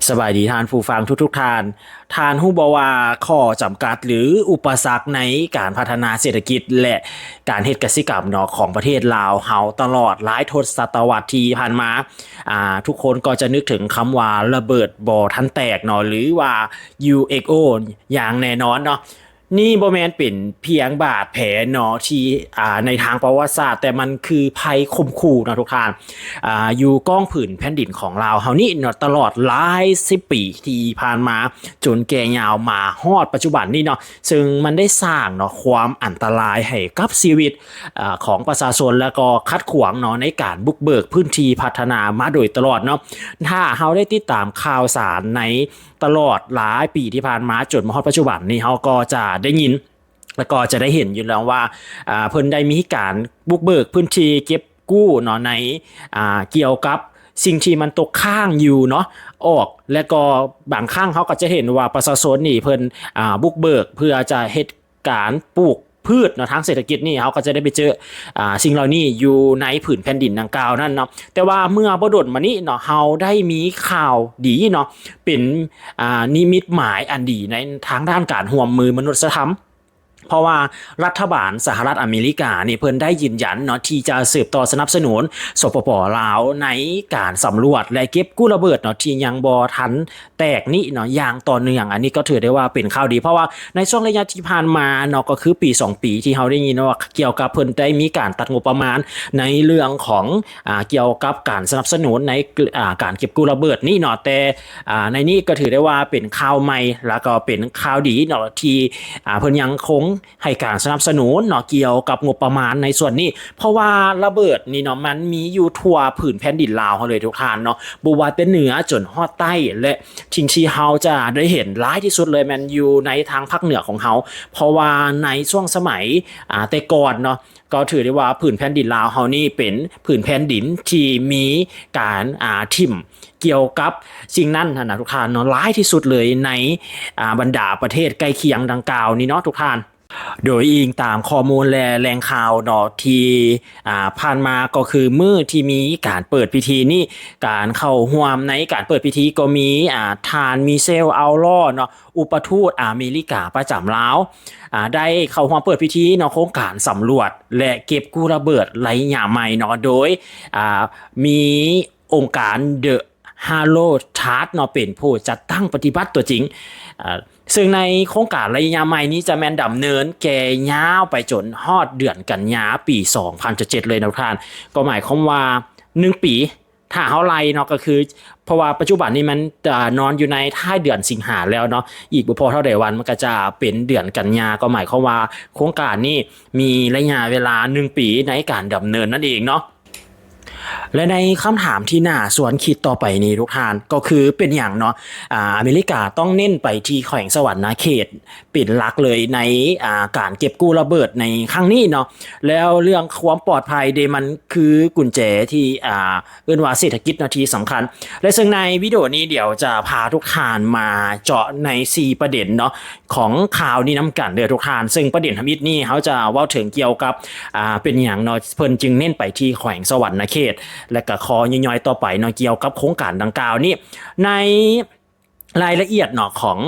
ສະບາຍດີທ່ານຜູ້ຟັງທຸກໆທ່ານ. ທ່ານຮູ້ບໍ່ວ່າຂໍ້ຈຳກັດ ຫຼື ອຸປະສັກໃນການພັດທະນາເສດຖະກິດ ແລະ ການເຮັດກະສິກຳເນາະ ຂອງປະເທດລາວເຮົາຕະຫຼອດຫຼາຍທົດສະຕະວັດທີ່ຜ່ານມາ ອ່າ ທຸກຄົນກໍຈະນຶກເຖິງຄຳວ່າລະເບີດບໍ່ທັນແຕກເນາະ ຫຼືວ່າ UXO ຢ່າງແນ່ນອນເນາະ. ນີ້ບໍ່ແມ່ນເປັນພຽງບາດແຜເນາະທີ່ ອ່າ ໃນທາງປະຫວັດສາດ, ແຕ່ມັນຄືໄພຂົ່ມຂູ່ເນາະທຸກທ່ານ ອ່າ ຢູ່ກ້ອງຜືນແຜ່ນດິນຂອງລາວເຮົານີ້ເນາະ ຕະຫຼອດຫຼາຍສິບປີທີ່ຜ່ານມາ ຈົນແກ່ຍາວມາຮອດປັດຈຸບັນນີ້ເນາະ, ເຊິ່ງມັນໄດ້ສ້າງເນາະຄວາມອັນຕະລາຍໃຫ້ກັບຊີວິດ ອ່າ ຂອງປະຊາຊົນ ແລະ ກໍຂັດຂວາງເນາະໃນການບຸກເບີກພື້ນທີ່ພັດທະນາມາໂດຍຕະຫຼອດເນາະ. ຖ້າເຮົາໄດ້ຕິດຕາມຂ່າວສານໃນ ຕະຫຼອດຫຼາຍປີທີ່ຜ່ານມາຈົນມາຮອດປັດຈຸບັນນີ້ ເຮົາກໍຈະໄດ້ຍິນ ແລະ ກໍຈະໄດ້ເຫັນຢູ່ແລ້ວວ່າ ອ່າ ເພິ່ນໄດ້ມີການບຸກເບີກພື້ນທີ່ເກັບກູ້ເນາະ ໃນ ອ່າ ກ່ຽວກັບສິ່ງທີ່ມັນຕົກຄ້າງຢູ່ເນາະ ອອກ ແລະ ກໍບາງຄັ້ງເຮົາກໍຈະເຫັນວ່າປະຊາຊົນນີ້ເພິ່ນ ອ່າ ບຸກເບີກເພື່ອຈະເຮັດການປູກພືດເນາະ ທາງເສດຖະກິດນີ້ ເຮົາກໍຈະໄດ້ໄປເຈີ ອ່າ ສິ່ງເຫຼົ່ານີ້ຢູ່ໃນຜືນແຜ່ນດິນດັ່ງກ່າວນັ້ນເນາະ. ແຕ່ວ່າເມື່ອບໍ່ດົນມານີ້ເນາະ ເຮົາໄດ້ມີຂ່າວດີເນາະ ເປັນ ອ່າ ນິມິດໝາຍອັນດີໃນທາງດ້ານການຮ່ວມມືມະນຸດສະທຳ ເພາະວ່າລັດຖະບານສະຫະລັດອາເມລິການີ້ ເພິ່ນໄດ້ຢືນຢັນເນາະ ທີ່ຈະສືບຕໍ່ສະໜັບສະໜູນ ສປປ ລາວ ໃນການສຳຫຼວດ ແລະ ເກັບກູ້ລະເບີດເນາະ ທີ່ຍັງບໍ່ທັນ ແຕກນີ້ເນາະ ຢ່າງຕໍ່ເນື່ອງ. ອັນນີ້ກໍຖືໄດ້ວ່າເປັນຂ່າວດີ ເພາະວ່າໃນຊ່ວງໄລຍະທີ່ຜ່ານມາເນາະ ກໍຄືປີສອງປີທີ່ເຮົາໄດ້ຍິນວ່າ ກ່ຽວກັບເພິ່ນໄດ້ມີການຕັດງົບປະມານໃນເລື່ອງຂອງ ອ່າ ກ່ຽວກັບການສະໜັບສະໜູນໃນ ອ່າ ການເກັບກູ້ລະເບີດນີ້ເນາະ, ແຕ່ ອ່າ ໃນນີ້ກໍຖືໄດ້ວ່າເປັນຂ່າວໃໝ່ ແລ້ວກໍເປັນຂ່າວດີເນາະ ທີ່ ອ່າ ເພິ່ນຍັງຄົງ ໃຫ້ການສະໜັບສະໜູນເນາະ ກ່ຽວກັບງົບປະມານໃນສ່ວນນີ້ ເພາະວ່າລະເບີດນີ້ເນາະ ມັນມີຢູ່ທົ່ວຜືນແຜ່ນດິນລາວເຮົາເລີຍທຸກທ່ານເນາະ, ບໍ່ວ່າແຕ່ເໜືອຈົນຮອດໃຕ້ ແລະ ສິ່ງທີ່ເຮົາຈະໄດ້ເຫັນຫຼາຍທີ່ສຸດເລີຍແມ່ນຢູ່ໃນທາງພາກເໜືອຂອງເຮົາ, ເພາະວ່າໃນຊ່ວງສະໄໝ ອ່າ ແຕ່ກ່ອນເນາະ ກໍຖືໄດ້ວ່າຜືນແຜ່ນດິນລາວເຮົານີ້ເປັນຜືນແຜ່ນດິນທີ່ມີການ ອ່າ ຖິ້ມກ່ຽວກັບສິ່ງນັ້ນຫັ້ນນະທຸກທ່ານເນາະ ຫຼາຍທີ່ສຸດເລີຍໃນ ອ່າ ບັນດາປະເທດໃກ້ຄຽງດັ່ງກ່າວນີ້ເນາະທຸກທ່ານ. ໂດຍອີງຕາມຂໍ້ມູນ ແລະ ແຫຼ່ງຂ່າວເນາະ ທີ່ ອ່າ ຜ່ານມາກໍຄືມື້ທີ່ມີການເປີດພິທີນີ້ ການເຂົ້າຮ່ວມໃນການເປີດພິທີກໍມີ ອ່າ ທ່ານ ມີເຊລ ເອັາລໍ ເນາະ ອຸປະທູດອາເມລິກາປະຈຳລາວ ອ່າ ໄດ້ເຂົ້າຮ່ວມເປີດພິທີເນາະ ໂຄງການສຳຫຼວດ ແລະ ເກັບກູ້ລະເບີດໄລຍະໃໝ່ເນາະ ໂດຍ ອ່າ ມີ ອົງການ The Halo Task ເນາະ ເປັນຜູ້ຈັດຕັ້ງປະຕິບັດຕົວຈິງ ເຊິ່ງໃນໂຄງການໄລຍະໃໝ່ນີ້ຈະແມ່ນດຳເນີນແກ່ຍາວໄປຈົນຮອດເດືອນກັນຍາປີສອງພັນຊາວເຈັດເລີຍນະທ່ານ, ກໍໝາຍຄວາມວ່າໜຶ່ງປີ ຖ້າເຮົາໄລ່ເນາະ ກໍຄື ເພາະວ່າປັດຈຸບັນນີ້ມັນ ອ່າ ນອນຢູ່ໃນທ້າຍເດືອນສິງຫາແລ້ວເນາະ, ອີກບໍ່ພໍເທົ່າໃດວັນມັນກໍຈະເປັນເດືອນກັນຍາ, ກໍໝາຍຄວາມວ່າໂຄງການນີ້ມີໄລຍະເວລາໜຶ່ງປີໃນການດຳເນີນນັ້ນເອງເນາະ. ແລະ ໃນຄຳຖາມທີ່ໜ້າຊວນຄິດຕໍ່ໄປນີ້ທຸກທ່ານ ກໍຄືເປັນຫຍັງເນາະ ອາ ອາເມລິກາຕ້ອງເນັ້ນໄປທີ່ແຂວງສະຫວັນນະເຂດເປັນຫຼັກເລີຍໃນ ອາ ການເກັບກູ້ລະເບີດໃນຄັ້ງນີ້ເນາະ? ແລ້ວເລື່ອງຄວາມປອດໄພເດ ມັນຄືກຸນແຈທີ່ ອາ ເອີ້ນວ່າເສດຖະກິດເນາະທີ່ສຳຄັນ ແລະ ເຊິ່ງໃນວິດີໂອນີ້ດຽວຈະພາທຸກທ່ານມາເຈາະໃນສີ່ປະເດັນເນາະ ຂອງຂ່າວນີ້ນຳກັນເດີທຸກທ່ານ. ເຊິ່ງປະເດັນທຳອິດນີ້ເຮົາຈະເວົ້າເຖິງກ່ຽວກັບ ອາ ເປັນຫຍັງເນາະ ເພິ່ນຈຶ່ງເນັ້ນໄປທີ່ແຂວງສະຫວັນນະເຂດ ແລະ ກະຂໍ້ຍ່ອຍໆຕໍ່ໄປເນາະ ກ່ຽວກັບໂຄງການດັ່ງກ່າວນີ້. ໃນລາຍລະອຽດເນາະ ຂອງ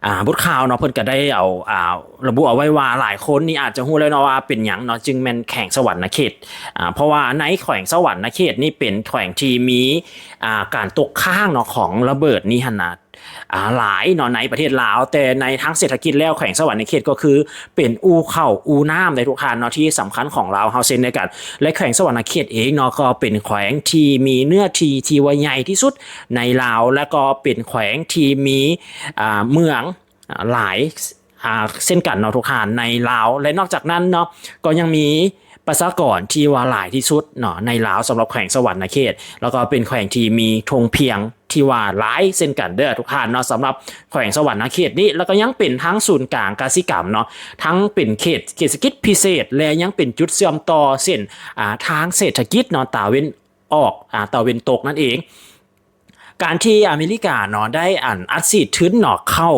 ອາ ບົດຂ່າວເນາະ ເພິ່ນກະໄດ້ເອົາ ອາ ລະບຸເອົາໄວ້ວ່າ ຫຼາຍຄົນນີ້ອາດຈະຮູ້ແລ້ວເນາະວ່າເປັນຫຍັງເນາະ ຈຶ່ງແມ່ນແຂວງສະຫວັນນະເຂດ ອາ ເພາະວ່າໃນແຂວງສະຫວັນນະເຂດນີ້ເປັນແຂວງທີ່ມີ ອາ ການຕົກຄ້າງເນາະ ຂອງລະເບີດນີ້ຫັ້ນນະ ອາ ຫຼາຍເນາະໃນປະເທດລາວ, ແຕ່ໃນທາງເສດຖະກິດແລ້ວ ແຂວງສະຫວັນນະເຂດກໍຄືເປັນອູ່ເຂົ້າອູ່ນ້ຳເດ້ທຸກທ່ານເນາະ ທີ່ສຳຄັນຂອງລາວເຮົາເຊັ່ນດຽວກັນ. ແລະ ແຂວງສະຫວັນນະເຂດເອງເນາະ ກໍເປັນແຂວງທີ່ມີເນື້ອທີ່ທີ່ວ່າໃຫຍ່ທີ່ສຸດໃນລາວ ແລະ ກໍເປັນແຂວງທີ່ມີ ອາ ເມືອງ ອາ ຫຼາຍ ອາ ເຊັ່ນກັນເນາະທຸກທ່ານ ໃນລາວ. ແລະ ນອກຈາກນັ້ນເນາະ ກໍຍັງມີປະຊາກອນທີ່ວ່າຫຼາຍທີ່ສຸດເນາະໃນລາວ ສຳລັບແຂວງສະຫວັນນະເຂດ ແລ້ວກໍເປັນແຂວງທີ່ມີທົ່ງພຽງ ທີ່ວ່າຫຼາຍເຊັ່ນກັນເດີທຸກທ່ານເນາະ ສຳລັບແຂວງສະຫວັນນະເຂດນີ້. ແລ້ວກໍຍັງເປັນທັງສູນກາງກະສິກຳເນາະ ທັງເປັນເຂດເສດຖະກິດພິເສດ ແລະ ຍັງເປັນຈຸດເຊື່ອມຕໍ່ເສັ້ນ ອາ ທາງເສດຖະກິດເນາະ ຕາເວັນອອກ ອາ ຕາເວັນຕົກນັ້ນເອງ. ການທີ່ອາເມລິກາເນາະ ໄດ້ອັນອັດສີດທຶນເນາະ ເຂົ້າ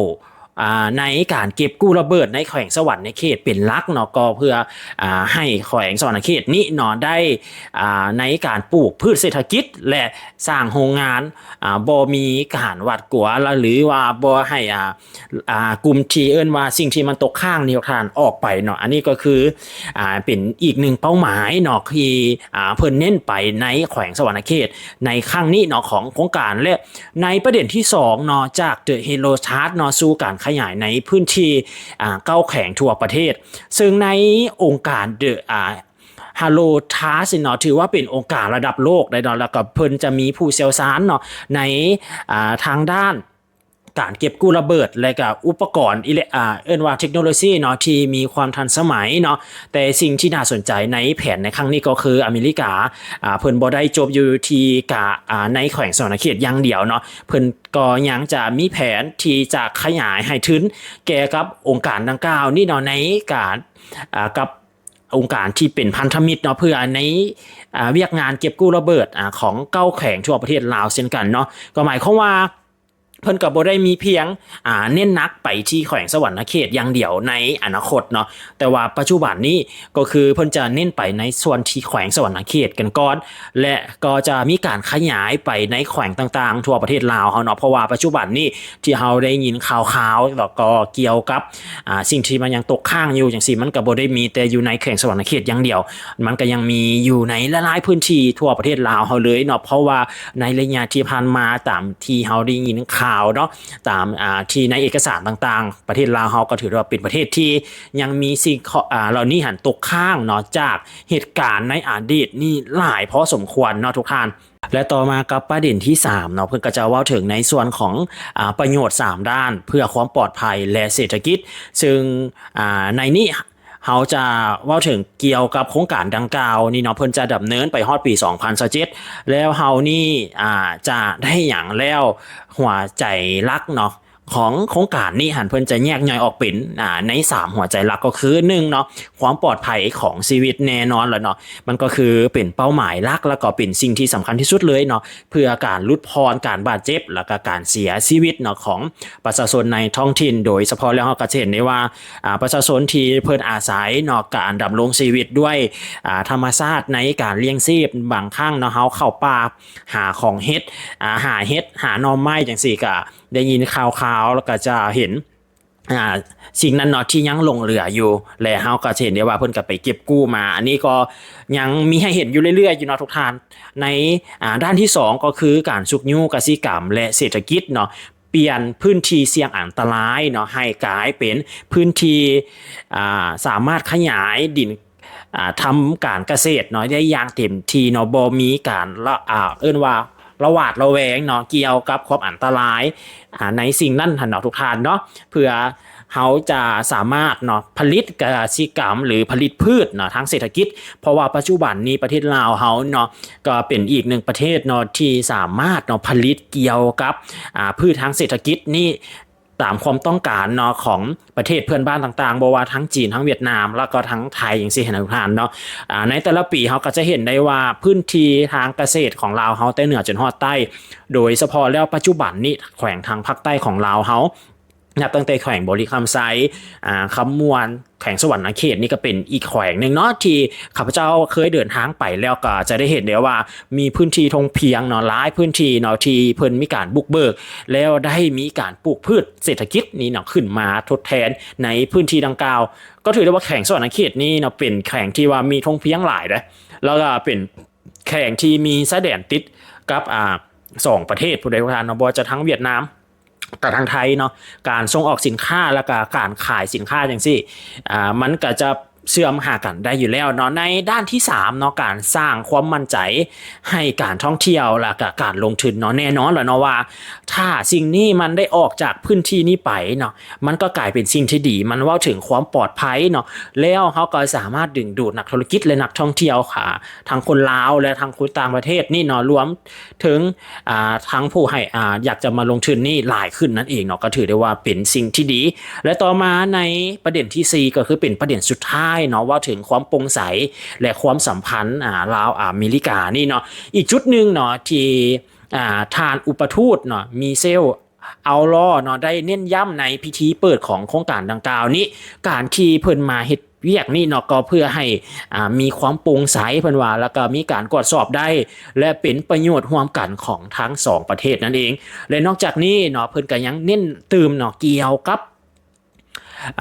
ອ່າ ໃນການເກັບກູ້ລະເບີດໃນແຂວງສະຫວັນນະເຂດເປັນຫຼັກເນາະ ກໍເພື່ອ ອ່າ ໃຫ້ແຂວງສະຫວັນນະເຂດນີ້ເນາະ ໄດ້ ອ່າ ໃນການປູກພືດເສດຖະກິດ ແລະ ສ້າງໂຮງງານ ອ່າ ບໍ່ມີການຫວາດກົວ ລະ ຫຼືວ່າບໍ່ໃຫ້ ອ່າ ອ່າ ກຸ່ມທີ່ເອີ້ນວ່າສິ່ງທີ່ມັນຕົກຄ້າງນີ້ ທ່ານ ອອກໄປເນາະ. ອັນນີ້ກໍຄື ອ່າ ເປັນອີກໜຶ່ງເປົ້າໝາຍເນາະ ທີ່ ອ່າ ເພິ່ນເນັ້ນໄປໃນແຂວງສະຫວັນນະເຂດໃນຄັ້ງນີ້ເນາະ ຂອງໂຄງການ ແລະ ໃນປະເດັນທີສອງເນາະ ຈາກ The Hello Trust ເນາະ ສູ່ການຂະຫຍາຍໃນພື້ນທີ່ ອ່າ ເກົ້າແຂວງທົ່ວປະເທດ ເຊິ່ງໃນອົງການ The ອ່າ Hello Trust ເນາະ ຖືວ່າເປັນອົງການລະດັບໂລກໄດ້ເນາະ ແລ້ວກໍເພິ່ນຈະມີຜູ້ຊ່ຽວຊານເນາະ ໃນ ອ່າ ທາງດ້ານ ການເກັບກູ້ລະເບີດ ແລະ ກະອຸປະກອນອີເລັກ ອ່າ ເອີ້ນວ່າເທັກໂນໂລຊີເນາະ ທີ່ມີຄວາມທັນສະໄໝເນາະ. ແຕ່ສິ່ງທີ່ໜ້າສົນໃຈໃນແຜນໃນຄັ້ງນີ້ກໍຄືອາເມລິກາ ອ່າ ເພິ່ນບໍ່ໄດ້ຈົບຢູ່ທີ່ກະ ອ່າ ໃນແຂວງສະຫວັນນະເຂດຢ່າງດຽວເນາະ ເພິ່ນກໍຍັງຈະມີແຜນທີ່ຈະຂະຫຍາຍໃຫ້ທຶນແກ່ກັບອົງການດັ່ງກ່າວນີ້ເນາະ ໃນການ ອ່າ ກັບອົງການທີ່ເປັນພັນທະມິດເນາະ ເພື່ອໃນ ອ່າ ວຽກງານເກັບກູ້ລະເບີດ ອ່າ ຂອງເກົ້າແຂວງທົ່ວປະເທດລາວເຊັ່ນກັນເນາະ. ກໍໝາຍຄວາມວ່າ ເພິ່ນກໍບໍ່ໄດ້ມີພຽງ ອ່າ ເນັ້ນໜັກໄປທີ່ແຂວງສະຫວັນນະເຂດຢ່າງດຽວໃນອະນາຄົດເນາະ ແຕ່ວ່າປັດຈຸບັນນີ້ກໍຄືເພິ່ນຈະເນັ້ນໄປໃນສ່ວນທີ່ແຂວງສະຫວັນນະເຂດກັນກ່ອນ ແລະ ກໍຈະມີການຂະຫຍາຍໄປໃນແຂວງຕ່າງໆທົ່ວປະເທດລາວເຮົາເນາະ. ເພາະວ່າປັດຈຸບັນນີ້ທີ່ເຮົາໄດ້ຍິນຂ່າວໆ ແລ້ວກໍກ່ຽວກັບ ອ່າ ສິ່ງທີ່ມັນຍັງຕົກຄ້າງຢູ່ຈັ່ງຊີ້ ມັນກໍບໍ່ໄດ້ມີແຕ່ຢູ່ໃນແຂວງສະຫວັນນະເຂດຢ່າງດຽວ ມັນກໍຍັງມີຢູ່ໃນຫຼາຍໆພື້ນທີ່ທົ່ວປະເທດລາວເຮົາເລີຍເນາະ. ເພາະວ່າໃນໄລຍະທີ່ຜ່ານມາ ຕາມທີ່ເຮົາໄດ້ຍິນຂ່າວເນາະ ຕາມ ອ່າ ທີ່ໃນເອກະສານຕ່າງໆ ປະເທດລາວເຮົາກໍຖືວ່າເປັນປະເທດທີ່ຍັງມີສິ່ງ ອ່າ ເຫຼົ່ານີ້ຫັ້ນຕົກຄ້າງເນາະ ຈາກເຫດການໃນອະດີດນີ້ຫຼາຍພໍສົມຄວນເນາະທຸກທ່ານ. ແລະ ຕໍ່ມາກັບປະເດັນທີສາມເນາະ ເພິ່ນກໍຈະເວົ້າເຖິງໃນສ່ວນຂອງ ອາ ປະໂຫຍດສາມດ້ານເພື່ອຄວາມປອດໄພ ແລະ ເສດຖະກິດ ເຊິ່ງ ອາ ໃນນີ້ເຮົາຈະເວົ້າເຖິງກ່ຽວກັບໂຄງການດັ່ງກ່າວນີ້ເນາະ ເພິ່ນຈະດຳເນີນໄປຮອດປີສອງພັນຊາວເຈັດ ແລ້ວເຮົານີ້ ອາ ຈະໄດ້ຫຍັງແລ້ວ ຫົວໃຈຫຼັກເນາະ ຂອງໂຄງການນີ້ຫັ້ນ ເພິ່ນຈະແຍກຍ່ອຍອອກເປັນ ອາ ໃນສາມຫົວໃຈຫຼັກ ກໍຄື ໜຶ່ງເນາະ ຄວາມປອດໄພຂອງຊີວິດແນ່ນອນລະເນາະ ມັນກໍຄືເປັນເປົ້າໝາຍຫຼັກ ແລ້ວກໍເປັນສິ່ງທີ່ສຳຄັນທີ່ສຸດເລີຍເນາະ ເພື່ອການຫຼຸດຜ່ອນການບາດເຈັບ ແລ້ວກໍການເສຍຊີວິດເນາະ ຂອງປະຊາຊົນໃນທ້ອງຖິ່ນ. ໂດຍສະເພາະແລ້ວເຮົາກໍຈະເຫັນໄດ້ວ່າ ອາ ປະຊາຊົນທີ່ເພິ່ນອາໄສເນາະ ການດຳລົງຊີວິດດ້ວຍ ອາ ທຳມະຊາດໃນການລ້ຽງຊີບ ບາງຄັ້ງເນາະ ເຮົາເຂົ້າປ່າຫາຂອງເຫັດ ອາ ຫາເຫັດ ຫາໜໍ່ໄມ້ຈັ່ງຊີ້ ກະ ໄດ້ຍິນຂ່າວໆ ແລ້ວກໍຈະເຫັນ ອ່າ ສິ່ງນັ້ນເນາະ ທີ່ຍັງຫຼົງເຫຼືອຢູ່ ແລະ ເຮົາກໍຈະເຫັນໄດ້ວ່າເພິ່ນກໍໄປເກັບກູ້ມາ ອັນນີ້ກໍຍັງມີໃຫ້ເຫັນຢູ່ເລື້ອຍໆຢູ່ເນາະທຸກທ່ານ. ໃນ ອ່າ ດ້ານທີສອງ ກໍຄືການຊຸກຍູ້ກະສິກຳ ແລະ ເສດຖະກິດເນາະ ປ່ຽນພື້ນທີ່ສ່ຽງອັນຕະລາຍເນາະ ໃຫ້ກາຍເປັນພື້ນທີ່ ອ່າ ສາມາດຂະຫຍາຍດິນ ອ່າ ທຳການກະເສດເນາະ ໄດ້ຢ່າງເຕັມທີ່ເນາະ ບໍ່ມີການລະ ອ່າ ເອີ້ນວ່າລະຫວາດລະແວງເນາະ ກ່ຽວກັບຄວາມອັນຕະລາຍ ອ່າ ໃນສິ່ງນັ້ນຫັ້ນເນາະທຸກທ່ານເນາະ ເພື່ອເຮົາຈະສາມາດເນາະ ຜະລິດກະສິກຳ ຫຼື ຜະລິດພືດເນາະ ທາງເສດຖະກິດ ເພາະວ່າປັດຈຸບັນນີ້ປະເທດລາວເຮົາເນາະ ກໍເປັນອີກໜຶ່ງປະເທດເນາະ ທີ່ສາມາດເນາະ ຜະລິດກ່ຽວກັບ ອ່າ ພືດທາງເສດຖະກິດນີ້ ຕາມຄວາມຕ້ອງການເນາະ ຂອງປະເທດເພື່ອນບ້ານຕ່າງໆ ບໍ່ວ່າທັງຈີນ ທັງຫວຽດນາມ ແລ້ວກໍທັງໄທ ຈັ່ງຊີ້ນະທຸກທ່ານເນາະ. ອາ ໃນແຕ່ລະປີເຮົາກໍຈະເຫັນໄດ້ວ່າພື້ນທີ່ທາງກະເສດຂອງລາວເຮົາ ແຕ່ເໜືອຈົນຮອດໃຕ້ ໂດຍສະເພາະແລ້ວປັດຈຸບັນນີ້ ແຂວງທາງພາກໃຕ້ຂອງລາວເຮົາ ນັບຕັ້ງແຕ່ແຂວງບໍລິຄຳໄຊ ອາ ຄຳມ່ວນ ແຂວງສະຫວັນນະເຂດນີ້ກໍເປັນອີກແຂວງໜຶ່ງເນາະ ທີ່ຂ້າພະເຈົ້າເຄີຍເດີນທາງໄປ ແລ້ວກໍຈະໄດ້ເຫັນໄດ້ວ່າມີພື້ນທີ່ທົ່ງພຽງເນາະ ຫຼາຍພື້ນທີ່ເນາະ ທີ່ເພິ່ນມີການບຸກເບີກ ແລ້ວໄດ້ມີການປູກພືດເສດຖະກິດນີ້ເນາະ ຂຶ້ນມາທົດແທນໃນພື້ນທີ່ດັ່ງກ່າວ. ກໍຖືໄດ້ວ່າແຂວງສະຫວັນນະເຂດນີ້ເນາະ ເປັນແຂວງທີ່ວ່າມີທົ່ງພຽງຫຼາຍເດ້ ແລ້ວກໍເປັນແຂວງທີ່ມີຊາຍແດນຕິດກັບ ອາ ສອງປະເທດພຸ້ນເດ້ ທ່ານເນາະ ບໍ່ວ່າຈະທັງຫວຽດນາມ ກັບທາງໄທເນາະ ການສົ່ງອອກສິນຄ້າ ແລ້ວກະການຂາຍສິນຄ້າຈັ່ງຊີ້ ອາ ມັນກະຈະເຊື່ອມຫາກັນໄດ້ຢູ່ແລ້ວເນາະ. ໃນດ້ານທີສາມເນາະ ການສ້າງຄວາມໝັ້ນໃຈໃຫ້ການທ່ອງທ່ຽວ ແລ້ວກະການລົງທຶນເນາະ ແນ່ນອນແລ້ວເນາະວ່າ ຖ້າສິ່ງນີ້ມັນໄດ້ອອກຈາກພື້ນທີ່ນີ້ໄປເນາະ ມັນກໍກາຍເປັນສິ່ງທີ່ດີ ມັນເວົ້າເຖິງຄວາມປອດໄພເນາະ ແລ້ວເຮົາກໍສາມາດດຶງດູດນັກທຸລະກິດ ແລະ ນັກທ່ອງທ່ຽວ ອາ ທັງຄົນລາວ ແລະ ທັງຄົນຕ່າງປະເທດນີ້ເນາະ ລວມ ເຖິງ ອ່າ ທັງຜູ້ໃຫ້ ອ່າ ຢາກຈະມາລົງທຶນນີ້ຫຼາຍຂຶ້ນນັ້ນເອງເນາະ ກໍຖືໄດ້ວ່າເປັນສິ່ງທີ່ດີ. ແລະ ຕໍ່ມາໃນປະເດັນທີສີ່ ກໍຄືເປັນປະເດັນສຸດທ້າຍເນາະ ເວົ້າເຖິງຄວາມໂປ່ງໃສ ແລະ ຄວາມສຳພັນ ອ່າ ລາວອາເມລິການີ້ເນາະ. ອີກຈຸດໜຶ່ງເນາະ ທີ່ ອ່າ ທ່ານອຸປະທູດເນາະ ມີເຊວ ອັວລໍເນາະ ໄດ້ເນັ້ນຢ້ຳໃນພິທີເປີດຂອງໂຄງການດັ່ງກ່າວນີ້ ການທີ່ເພິ່ນມາເຮັດວຽກນີ້ເນາະ ກໍເພື່ອໃຫ້ ອ່າ ມີຄວາມໂປ່ງໃສ ເພິ່ນວ່າ ແລ້ວກໍມີການກວດສອບໄດ້ ແລະ ເປັນປະໂຫຍດຮ່ວມກັນຂອງທັງສອງປະເທດນັ້ນເອງ. ແລະ ນອກຈາກນີ້ເນາະ ເພິ່ນກໍຍັງເນັ້ນຕື່ມເນາະ ກ່ຽວກັບ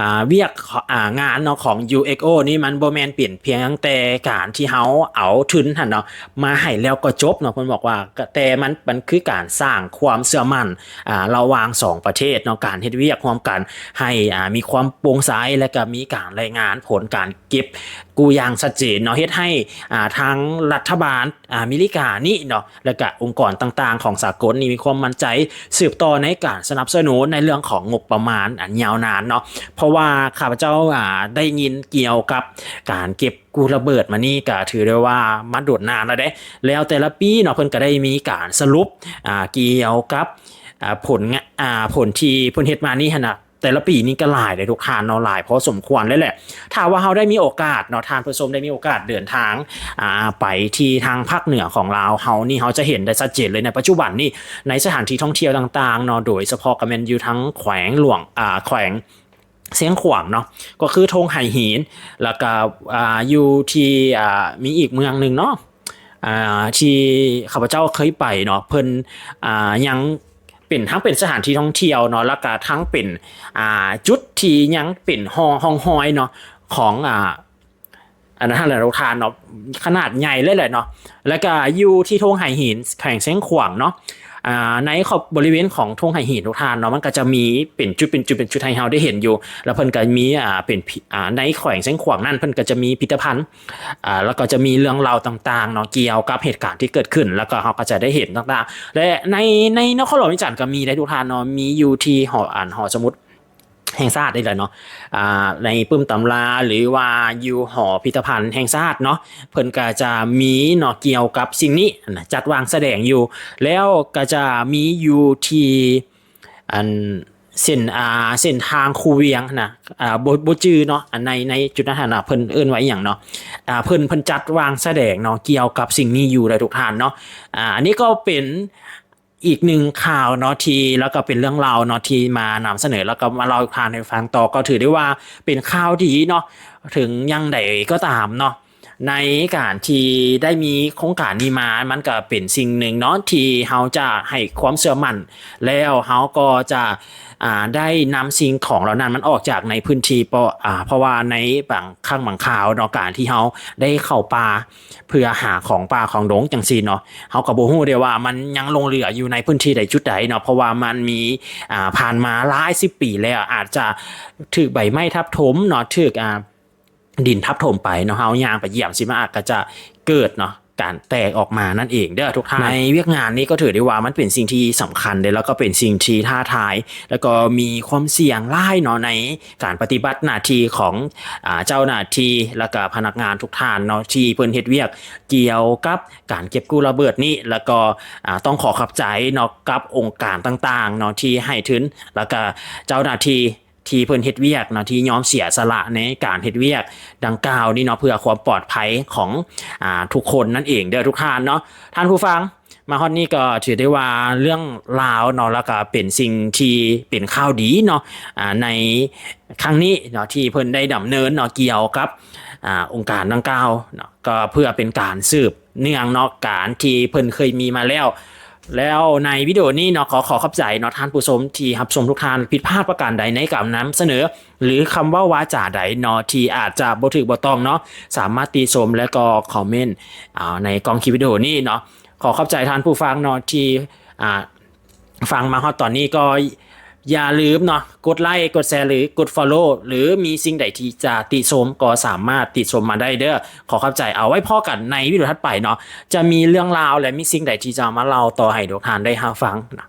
ອ່າ ວຽກ ອ່າ ງານເນາະ ຂອງ UXO ນີ້ ມັນບໍ່ແມ່ນເປັນພຽງແຕ່ການທີ່ເຮົາເອົາທຶນຫັ້ນເນາະ ມາໃຫ້ແລ້ວກໍຈົບເນາະ. ເພິ່ນບອກວ່າ ກະ ແຕ່ມັນ ມັນຄືການສ້າງຄວາມເຊື່ອໝັ້ນ ອ່າ ລະຫວ່າງສອງປະເທດເນາະ ການເຮັດວຽກຮ່ວມກັນໃຫ້ ອ່າ ມີຄວາມໂປ່ງໃສ ແລະ ກໍມີການລາຍງານຜົນການເກັບກູ້ຢ່າງຊັດເຈນເນາະ ເຮັດໃຫ້ ອ່າ ທາງລັດຖະບານອາເມລິການີ້ເນາະ ແລະກະອົງກອນຕ່າງໆຂອງສາກົນນີ້ມີຄວາມໝັ້ນໃຈສືບຕໍ່ໃນການສະໜັບສະໜູນໃນເລື່ອງຂອງງົບປະມານອັນຍາວນານເນາະ. ເພາະວ່າຂ້າພະເຈົ້າ ອ່າ ໄດ້ຍິນກ່ຽວກັບການເກັບກູ້ລະເບີດມານີ້ ກະຖືໄດ້ວ່າມາດົນນານແລ້ວເດ້ ແລ້ວແຕ່ລະປີເນາະ ເພິ່ນກະໄດ້ມີການສະຫຼຸບ ອ່າ ກ່ຽວກັບ ອ່າ ຜົນງາ ອ່າ ຜົນທີ່ເພິ່ນເຮັດມານີ້ຫັ້ນນະ ແຕ່ລະປີນີ້ກໍຫຼາຍເດ້ທຸກທ່ານເນາະ ຫຼາຍພໍສົມຄວນເລີຍແຫຼະ. ຖ້າວ່າເຮົາໄດ້ມີໂອກາດເນາະ ທ່ານຜູ້ຊົມໄດ້ມີໂອກາດເດີນທາງ ອ່າ ໄປທີ່ທາງພາກເໜືອຂອງລາວເຮົານີ້ ເຮົາຈະເຫັນໄດ້ຊັດເຈນເລີຍໃນປັດຈຸບັນນີ້ ໃນສະຖານທີ່ທ່ອງທ່ຽວຕ່າງໆເນາະ ໂດຍສະເພາະກໍແມ່ນຢູ່ທາງແຂວງຫຼວງ ອ່າ ແຂວງຊຽງຂວາງເນາະ ກໍຄືທົ່ງໄຫຫີນ ແລ້ວກໍ ອ່າ ຢູ່ທີ່ ອ່າ ມີອີກເມືອງໜຶ່ງເນາະ ອ່າ ທີ່ຂ້າພະເຈົ້າເຄີຍໄປເນາະ ເພິ່ນ ອ່າ ຍັງ ເປັນ ທັງເປັນສະຖານທີ່ທ່ອງທ່ຽວເນາະ ແລ້ວກະທັງເປັນ ອ່າ ຈຸດທີ່ຍັງເປັນຮ່ອງຮອຍເນາະ ຂອງ ອ່າ ອັນນັ້ນແຫຼະທຸກທ່ານເນາະ ຂະໜາດໃຫຍ່ເລີຍແຫຼະເນາະ. ແລ້ວກະຢູ່ທີ່ທົ່ງໄຫຫີນ ແຂວງຊຽງຂວາງເນາະ ອ່າ ໃນຂອບ ບໍລິເວນຂອງທົ່ງໄຫຫີນທຸກທ່ານເນາະ ມັນກະຈະມີເປັນຈຸດ ເປັນຈຸດ ເປັນຈຸດໃຫ້ເຮົາໄດ້ເຫັນຢູ່ ແລ້ວເພິ່ນກະມີ ອ່າ ເປັນ ອ່າ ໃນແຂວງຊຽງຂວາງນັ້ນ ເພິ່ນກະຈະມີພິພິທະພັນ ອ່າ ແລ້ວກໍຈະມີເລື່ອງລາວຕ່າງໆເນາະ ກ່ຽວກັບເຫດການທີ່ເກີດຂຶ້ນ ແລ້ວກໍເຮົາກໍຈະໄດ້ເຫັນຕ່າງໆ ແລະ ໃນ ໃນນະຄອນຫຼວງວຽງຈັນກໍມີໄດ້ທຸກທ່ານເນາະ ມີຢູ່ທີ່ຫໍ ອັນ ຫໍສະໝຸດແຫ່ງຊາດນີ້ແຫຼະເນາະ ອ່າ ໃນປຶ້ມຕຳລາ ຫຼືວ່າຢູ່ຫໍພິພິທະພັນແຫ່ງຊາດເນາະ ເພິ່ນກໍຈະມີເນາະ ກ່ຽວກັບສິ່ງນີ້ນະ ຈັດວາງສະແດງຢູ່ ແລ້ວກໍຈະມີຢູ່ທີ່ ອັນ ເສັ້ນ ອ່າ ເສັ້ນທາງຄູວຽງນະ ອ່າ ບໍ່ ບໍ່ຈື່ເນາະ ອັນໃນ ໃນຈຸດນັ້ນຫັ້ນນະ ເພິ່ນເອີ້ນວ່າອີ່ຫຍັງເນາະ ອ່າ ເພິ່ນ ເພິ່ນຈັດວາງສະແດງເນາະ ກ່ຽວກັບສິ່ງນີ້ຢູ່ເດີທຸກທ່ານເນາະ. ອ່າ ອັນນີ້ກໍເປັນອີກໜຶ່ງຂ່າວເນາະ ທີ່ ແລ້ວກໍເປັນເລື່ອງລາວເນາະ ທີ່ມານຳສະເໜີ ແລ້ວກໍມາເລົ່າໃຫ້ທ່ານໄດ້ຟັງຕໍ່ ກໍຖືໄດ້ວ່າເປັນຂ່າວດີເນາະ ເຖິງຢ່າງໃດກໍຕາມເນາະ ໃນການທີ່ໄດ້ມີໂຄງການນີ້ມາ ມັນກໍເປັນສິ່ງໜຶ່ງເນາະ ທີ່ເຮົາຈະໃຫ້ຄວາມເຊື່ອໝັ້ນ ແລ້ວເຮົາກໍຈະ ອ່າ ໄດ້ນຳສິ່ງຂອງເຫຼົ່ານັ້ນມັນອອກຈາກໃນພື້ນທີ່ ເພາະ ອ່າ ເພາະວ່າໃນບາງຄັ້ງບາງຄາວເນາະ ການທີ່ເຮົາໄດ້ເຂົ້າປ່າເພື່ອຫາຂອງປ່າຂອງດົງຈັ່ງຊີ້ເນາະ ເຮົາກໍບໍ່ຮູ້ເດ້ວ່າມັນຍັງຫຼົງເຫຼືອຢູ່ໃນພື້ນທີ່ໃດຈຸດໃດເນາະ ເພາະວ່າມັນມີ ອ່າ ຜ່ານມາຫຼາຍສິບປີແລ້ວ ອາດຈະຖືກໃບໄມ້ທັບຖົມເນາະ ຖືກ ອ່າ ດິນທັບຖົມໄປເນາະ ເຮົາຍ່າງໄປຢຽບຊິ ມັນອາດກໍຈະເກີດເນາະ ການແຕກອອກມານັ້ນເອງເດີທຸກທ່ານ. ໃນວຽກງານນີ້ກໍຖືໄດ້ວ່າມັນເປັນສິ່ງທີ່ສຳຄັນເດ້ ແລ້ວກໍເປັນສິ່ງທີ່ທ້າທາຍ ແລ້ວກໍມີຄວາມສ່ຽງຫຼາຍເນາະ ໃນການປະຕິບັດໜ້າທີ່ຂອງ ອ່າ ເຈົ້າໜ້າທີ່ ແລ້ວກໍພະນັກງານທຸກທ່ານເນາະ ທີ່ເພິ່ນເຮັດວຽກກ່ຽວກັບການເກັບກູ້ລະເບີດນີ້ ແລ້ວກໍ ອ່າ ຕ້ອງຂໍຂອບໃຈເນາະ ກັບອົງການຕ່າງໆເນາະ ທີ່ໃຫ້ທຶນ ແລ້ວກໍເຈົ້າໜ້າທີ່ ທີ່ເພິ່ນເຮັດວຽກເນາະ ທີ່ຍອມເສຍສະຫຼະໃນການເຮັດວຽກດັ່ງກ່າວນີ້ເນາະ ເພື່ອຄວາມປອດໄພຂອງ ອ່າ ທຸກຄົນນັ້ນເອງເດີທຸກທ່ານເນາະ. ທ່ານຜູ້ຟັງ ມາຮອດນີ້ກໍຖືໄດ້ວ່າເລື່ອງລາວເນາະ ແລ້ວກໍເປັນສິ່ງທີ່ເປັນຂ່າວດີເນາະ ອ່າ ໃນຄັ້ງນີ້ເນາະ ທີ່ເພິ່ນໄດ້ດຳເນີນເນາະ ກ່ຽວກັບ ອ່າ ອົງການດັ່ງກ່າວເນາະ ກໍເພື່ອເປັນການສືບ ເນື່ອງເນາະ ການທີ່ເພິ່ນເຄີຍມີມາແລ້ວ. ແລ້ວໃນວິດີໂອນີ້ເນາະ ຂໍ ຂໍຂອບໃຈເນາະ ທ່ານຜູ້ຊົມທີ່ຮັບຊົມທຸກທ່ານ ຜິດພາດປະການໃດໃນການນຳສະເໜີ ຫຼື ຄຳເວົ້າວາຈາໃດເນາະ ທີ່ອາດຈະບໍ່ຖືກບໍ່ຕ້ອງເນາະ ສາມາດຕິຊົມ ແລະ ກໍຄອມເມັນ ອ່າ ໃນກ້ອງຄລິບວິດີໂອນີ້ເນາະ. ຂໍຂອບໃຈທ່ານຜູ້ຟັງເນາະ ທີ່ ອ່າ ຟັງມາຮອດຕອນນີ້ ກໍຢ່າລືມເນາະ ກົດໄລ ກົດແຊ ຫຼື ກົດຟອລໂລ ຫຼື ມີສິ່ງໃດທີ່ຈະຕິຊົມ ກໍສາມາດຕິຊົມມາໄດ້ເດີ. ຂໍຂອບໃຈ ເອົາໄວ້ພໍ້ກັນໃນວິດີໂອຖັດໄປເນາະ ຈະມີເລື່ອງລາວ ແລະ ມີສິ່ງໃດທີ່ຈະມາເລົ່າຕໍ່ໃຫ້ທຸກທ່ານໄດ້ຮັບຟັງເນາະ.